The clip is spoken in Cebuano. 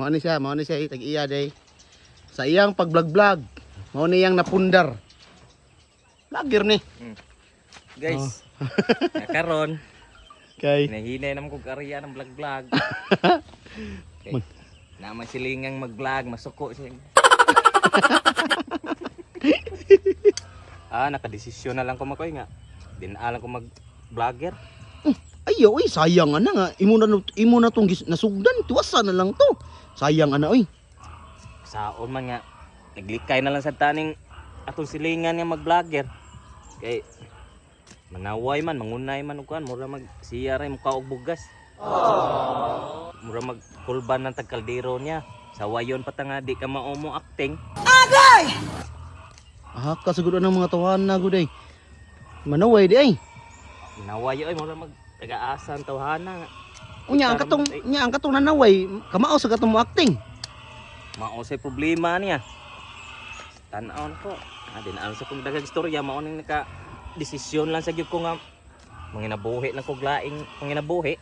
Mao ni siya tag-iya day. Sa iyang pag-vlog-vlog, mao ni iyang napundar. Vlogger ni. Guys, karon Kay hinahinay naman kog karya ng vlog-vlog. Okay. Naman silingang mag-vlog, masuko siya. Nakadesisyon na lang ko, makoy, nga. Dinaalan ko mag-vlogger. Ayo, oy, sayang ana nga imo na tong nasugdan, tuwasa na lang to. Sayang ana oy. Saon man nga, naglikay na lang sa taning atong silingan nga mag-vlogger. Kay manaway man, mangunay man og kuan, mura mag siya ray mukha og bugas. Mura mag kulban ng tagkaldero niya. Sa wayon pa ta nga di ka maumo acting. Ah, kasiguro ng mga tawahan na gud ay. Manaway di ay. Manaway oy, mura mag taga-asa ang tawhana nga. Unya ang katong nanaway, kamao sa katong mo acting. Mao say problema niya. Tan-aw na ko. Di na sa kong daghang istorya, mao ning naka desisyon lang sa gyud ko nga manginabuhi lang kog laing panginabuhi.